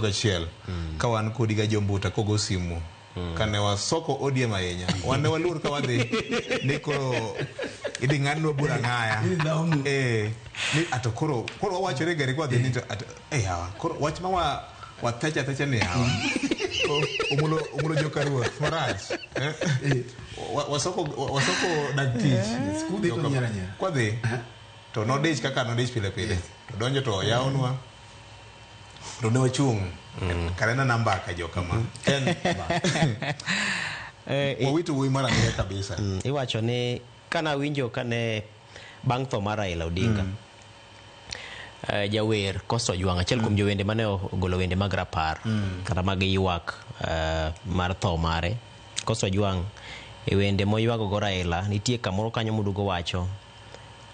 Achiel ka wan kodi ga jombuta kogo simu kane wasoko ODM ahinya, wan ne waluor ka wadhi ni koro idhi ng'adnwa bura ng'aya. Eh, ni ato koro koro wawachore e gari kwadhi ni to ato eh yawa koro wach ma wa wathecha athecha ni yawa omulo omulo joka ruoth marach. Eh, wasoko wasoko dag tich. Kudhi to nyiero anyiera. Kwadhi to nodich kaka nodich pile pile to donjo to oyawonwa to ne wachung' kare na nambaka jokama en wawito wuoyi mar ang'eya kabisa. Iwacho ni kana winjo kane bang' tho mar Raila Odinga, jawer Costa Ojwang', achiel kuom jowende mane ogolo wende mag rapar kata mag ywak mar tho mare Costa Ojwang', e wende moywago go Raila nitie kamoro kanyo moduogo wacho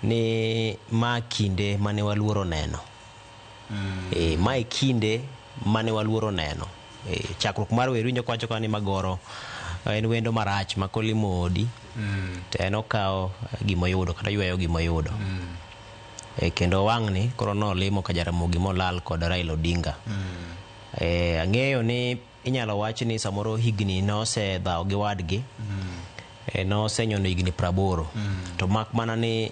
ni ma kinde mane waluoro neno. E, ma e kinde mane waluoro neno. E, chakruok mar wer winjo kowacho ka ni Magoro en wendo marach ma kolimo odi to en okawo gimoyudo kata oyweyo gimoyudo. E, kendo wang'ni koro nolimo ka Jaramogi molal kod Raila Odinga. E, ang'eyo ni inyalo wach ni samoro higni nosedhawo gi wadgi. E, nosenyono higni 80 to mak mana ni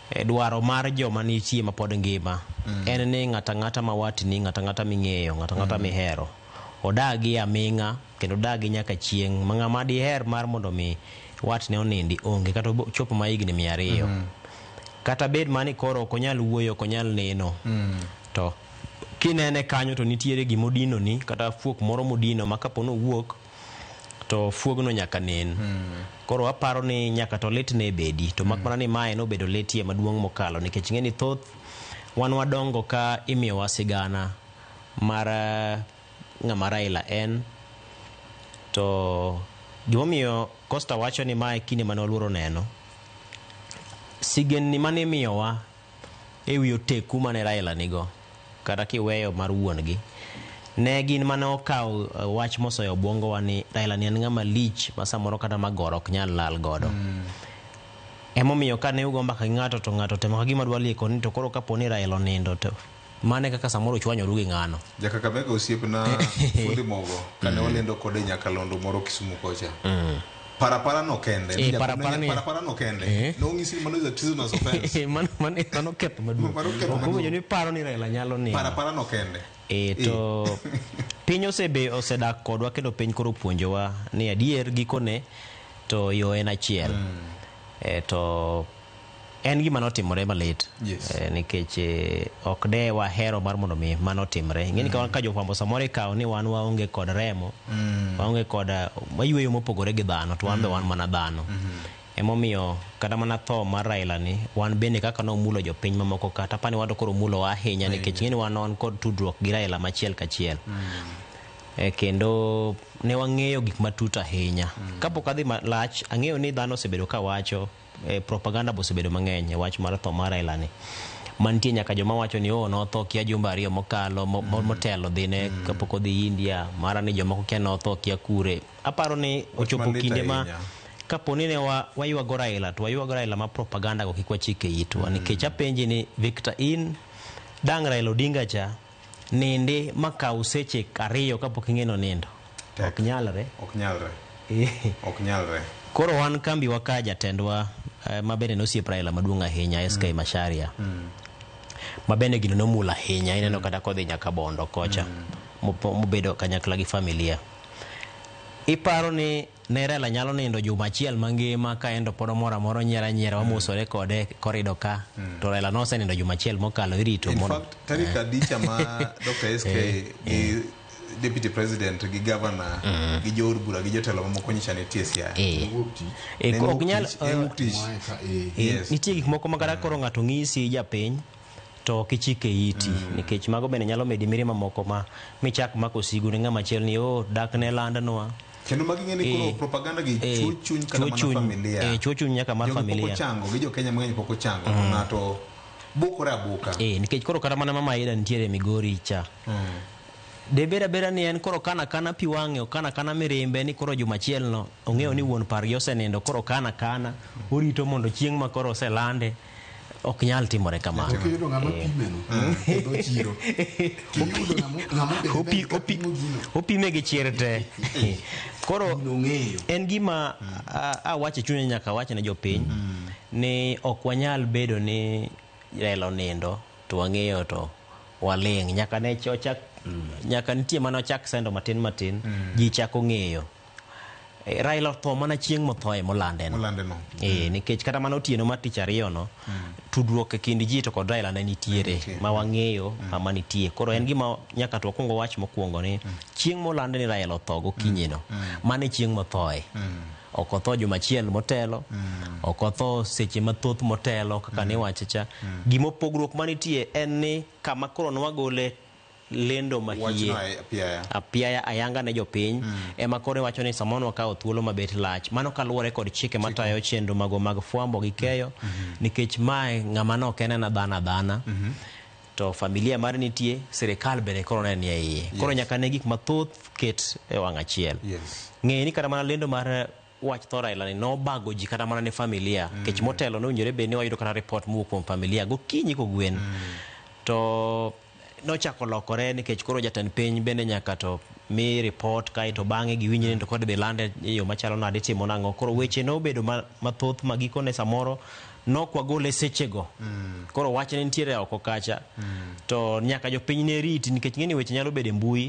e, dwaro mar joma nitie mapod ngima en ni ng'ata ng'ata ma watni, ng'ata ng'ata ming'eyo, ng'ata ng'ata mihero odagi aming'a kendo odagi nyaka chieng' ma ng'ama diher mar mondo mi watne onindi onge kata chopo ma higni 200 kata bed mani koro ok onyal wuoyo, ok onyal neno, to kinene kanyo to nitiere gimodinoni kata fuok moro modino ma kapo nowuok to fuogno nyaka nen. Koro aparo ni nyaka to lit ne bedi to mak mana ni mae nobedo litie maduong' mokalo nikech ing'e ni thoth wan wadongo ka imiyowa sigana mar ng'ama Raila en to gimomiyo Costa wacho ni mae kinde mane waluoro neno sigendni mane imiyowa e wi oteku mane Raila nigo kata kiweyo mar wuon gi ne gin mane okawo wach mosoyo obwongowa ni Raila ni en ng'ama lich ma samoro kata magoro ok nyal lal godo. Emomiyo ka ne ugo mbaka gi ng'ato to ng'ato temo ka gima dwa lieko ni to koro kapo ni Raila onindo to mane kaka samoro uchwanyoru gi ng'ano. Jakakamega osiepna fundi mogo kane walendo kode nyakalondo moro Kisumu kocha. Parapara no kende. Parapara ni- Parapara no kende. Nong'isi ni mano is a treasonous offense. Mano ketho maduong'. Mano ketho Ok maduong'. owinjo ni paro ni Raila nyalo nindo. Parapara no kende. E, to piny osebe osedak kodwa kendo piny koro puonjowa ni adier gikone to yo en achiel. E, to en gima notimore malit. E, nikech ok de wahero mar mondo mi mano otimre. Ing'eni ka wan ka jofwambo samoro ikawo ni wan waonge kod remo, waonge kod wayweyo mopogore gi dhano to wan be wan mana dhano. Emomiyo kata mana tho mar Raila ni wan bende kaka nomulo jopiny mamoko ka tapani wan to koro omulowa ahinya nikech ing'eni wan wan kod tudruok gi Raila machiel kachiel. E, kendo ne wang'eyo gik matut ahinya. Kapok adhi malach, ang'eyo ni dhano osebedo ka wacho propaganda be osebedo mang'eny e wach mar tho mar Raila ni. Mantie nyaka joma wacho ni oh notho kia jumbe 2 mokalo motelo dhine kapok odhi India, mara ni jomoko kia notho kia kure. Aparo ni ochopo malit kinde ma ahinya. Kapo ni ne waywago Raila to waywago Raila ma propaganda go kik wachik e itwa. Nikech apenji ni Victor in dang' Raila Odinga cha nindi makaw seche 2 kapok ing'e nonindo. Tek. Ok nyalre. Ok nyalre. Ok nyalre. Koro wan kambi wa ka jatendwa ma bende nosiep Raila maduong' ahinya SK Macharia. Ma bende gino nomulo ahinya ineno kata kodhi nyaka Bondo kocha mobedo kanyakla gi familia. Iparo ni ne Raila nyalo nindo juma achiel mangima ka en to pod omoro amora onyiero anyiera wamosore kode korido ka to Raila nosenindo juma achiel mokalo irito In mondo fact, tarik adicha ma Dr. SK gi Deputy President gi Governor gi jood bura gi jotelo mamoko nyicha nitie Siaya. Wuok tich. Ne en ok wuok nyal tich, en wuok tich. Mae ka Nitie gik moko ma kata koro ng'ato ng'isi japiny to ok ichike iti nikech mago bende nyalo medi mirima moko ma michak mako sigu ne ng'ama chielo ni oh dak ne landnwa. Kendo magi ng'e ni koro propaganda gi chuo chuny kata chuo mana chuny, familia. Chuo chuny nyaka mar Jogi pok familia. ochango gi jo Kenya mang'eny pok ochango to ng'ato bukore abuka. Nikech koro kata mana mama Aida nitiere Migori cha. Debed abeda ni en koro kana kana pi wang'e okana kana mirimbe ni koro juma achiel no ong'eyo ni wuon pargi osenindo koro kana kana orito mondo chieng' ma koro oselande. Ok nyal timore kamano. To kiyudo ng'ama pimeno e dho chiro, kiyudo ng'ama obedo piny ka pimo gino, Opime gi chir te. Koro gino ong'eyo. en gima awacho e chunya, nyaka awach ne jopiny ni ok wanyal bedo ni Raila onindo to wang'eyo to waling'. Nyaka ne ochak, nyaka nitie mana ochak sendo matin matin, ji chako ng'eyo. Raila otho mana chieng' mothoe molande no. Molande no. Nikech kata mana otieno mar tich ariyo no, tudruok e kind ji to kod Raila ne nitiere ma wang'eyo kama nitie. Koro en gima nyaka to wakwongo wach mokwongo ni chieng' molande ni Raila otho gokinyi no, mano e chieng' mothoe. Ok otho juma achiel motelo, ok otho seche mathoth motelo kaka niwache cha. Gimopogruok manitie en ni kama koro nwagole lendo mahie Wachno apiaya. Apiaya ayanga ne jopiny ema koro iwacho ni samoro wakawo thuolo mabet lach. Mano kaluwore kod chike matayo chenro mago mag fwambo gi keyo, nikech mae ng'ama nok en ena dhano adhana, to familia mare nitie, sirikal bende koro ne nie iye. Koro nyaka ne gik mathoth ket e wang' achiel. Ng'e ni kata mana lendo mar wach tho Raila ni nobago ji kata mana ne familia, nikech motelo nowinjore bed ni wayudo kata report mowuok kuom familia gokinyi kogwen, to nochako lokore nikech koro jatend piny bende nyaka to mi report, kaeto bang'e giwinj ni to kod dhi lande e yo machalo nade, itimo nang'o. Koro weche nobedo mathoth ma gikone samoro nok wagole sechego. Koro wach ne nitiere oko kacha, to nyaka jopiny ne riti nikech ng'eni weche nyalo bedo e mbui.